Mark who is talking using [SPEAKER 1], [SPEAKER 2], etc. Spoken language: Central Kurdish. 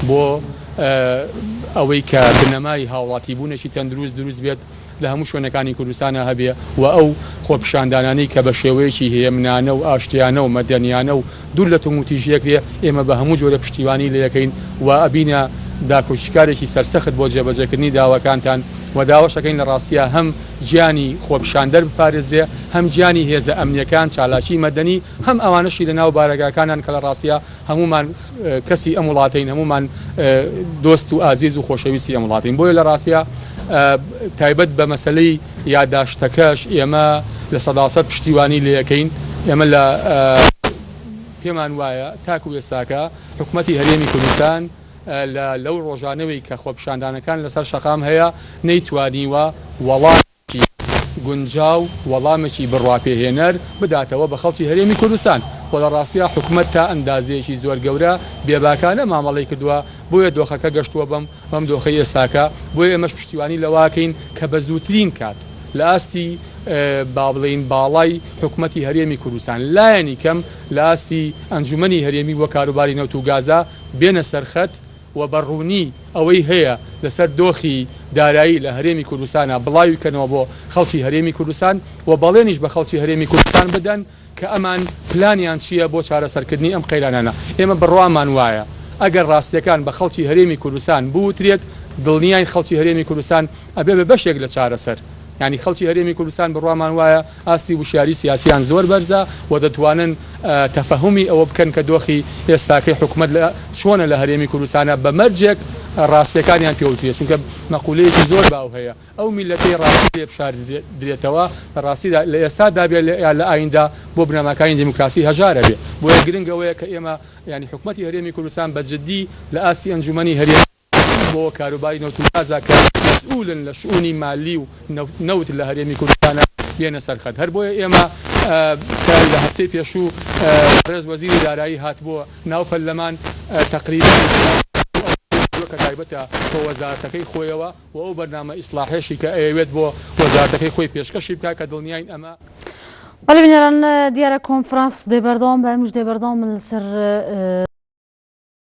[SPEAKER 1] بۆ ئەوەی کە بنەمای هاوڵاتیبوونێکی تەندروست دروست بێت لە هەموو شوێنەکانی کوردستانا هەبێ و ئەو خۆپیشاندانانەی کە بە شێوەیەکی هێمنانە و ئاشتیانە و مەدەنیانە و دوور لە توندوتیژی ئەکرێ ئێمە بە هەموو جۆرە پشتیوانی لێ ئەکەین و ئەبینە داکۆکیکارێکی سەرسەخت بۆ جێبەجێکردنی داواکانتان و داواش ئەکەین لە ڕاستیا هەم گیانی خۆپیشاندەر بپارێزرێ هەم گیانی هێزە ئەمنیەکان چالاکی مەدەنی هەم ئەوانەشی لە ناو بارەگاکانان کە لە ڕاستیا هەموومان کەسی ئەم وڵاتەین، هەموومان دۆست و ئازیز و خۆشەویستی ئەم وڵاتەین، بۆیە لە ڕاستیا تایبەت بە مەسەلەی یاداشتەکەش ئێمە 100% پشتیوانی لێ ئەکەین، ئێمە لە پێمان وایە تاکو ئێستاکە حکومەتی هەرێمی کوردستان لە لەو ڕۆژانەوەی کە خۆپیشاندانەکان لەسەر شەقام هەیە نەیتوانیوە وەڵامێکی گونجاو، وەڵامێکی بڕواپێهێنەر بداتەوە بە خەڵکی هەرێمی کوردستان و لە ڕاستیا حکومەت تا ئەندازەیەکی زۆر گەورە بێباکانە مامەڵەی کردووە، بۆیە دۆخەکە گەشتووە بەم بەم دۆخەی ئێستاکە، بۆیە ئێمەش پشتیوانی لەوەکەین کە بە زووترین کات لە ئاستی با بڵێین باڵای حکومەتی هەرێمی کوردستان لایەنی کەم لە ئاستی ئەنجومەنی هەرێمی بۆ کاروباری نەوت و گازا بێنە سەر خەت و بە ڕوونی ئەوەی هەیە لەسەر دۆخی دارایی لە هەرێمی کوردستانا بڵاوی بکەنەوە بۆ خەڵکی هەرێمی کوردستان و بەڵێنیش بە خەڵکی هەرێمی کوردستان بدەن کە ئەمان پلانیان چییە بۆ چارەسەرکردنی ئەم قەیرانانە. ئێمە بڕوامان وایە ئەگەر ڕاستییەکان بە خەڵکی هەرێمی کوردستان بوترێت دڵنیاین خەڵکی هەرێمی کوردستان ئەبێ بە بەشێک لە چارەسەر. یانی خەڵکی هەرێمی کوردستان بڕوامان وایە ئاستی وشیاری سیاسیان زۆر بەرزە و دەتوانن تەفەهومی ئەوە بکەن کە دۆخی ئێستاکەی حکومەت لە چۆنە لە هەرێمی کوردستانا بە مەرجێک ڕاستیەکانیان پێ وترێت چونکە مەقولەیەکی زۆر باو هەیە ئەو میللەتەی ڕاستی لێ بشاردرێتەوە لە ڕاستیدا لە ئێستادا بێ یا لە ئایندە بۆ بنەماکانی دیموکراسی هەژار ئەبێ بۆیە گرنگ ئەوەیە کە ئێمە یانی حکومەتی هەرێمی کوردستان بە جدی لە ئاستی ئەنجومەنی هەرێمی بۆ کاروباری نەوت و گازە کە مەسئولن لە شئونی مالی و نەوت لە هەرێمی کوردستانا بێنە سەر خەت هەر بۆیە ئێمە کە لە هەفتەی پێشوو بەڕێز وەزیری دارایی هاتبۆ ناو پەرلەمان تەقریبەن کە تایبەتە بە وەزارەتەکەی خۆیەوە و ئەو بەرنامە ئیسڵاحیەشی کە ئەیەوێت بۆ وەزارەتەکەی خۆی پێشکەشی بکات کە دڵنیاین ئەمە
[SPEAKER 2] بەڵێ بینەران دیارە کۆنفرانس دێ بەردەوام بە ئەمیش دێ بەردەوام لەسەر.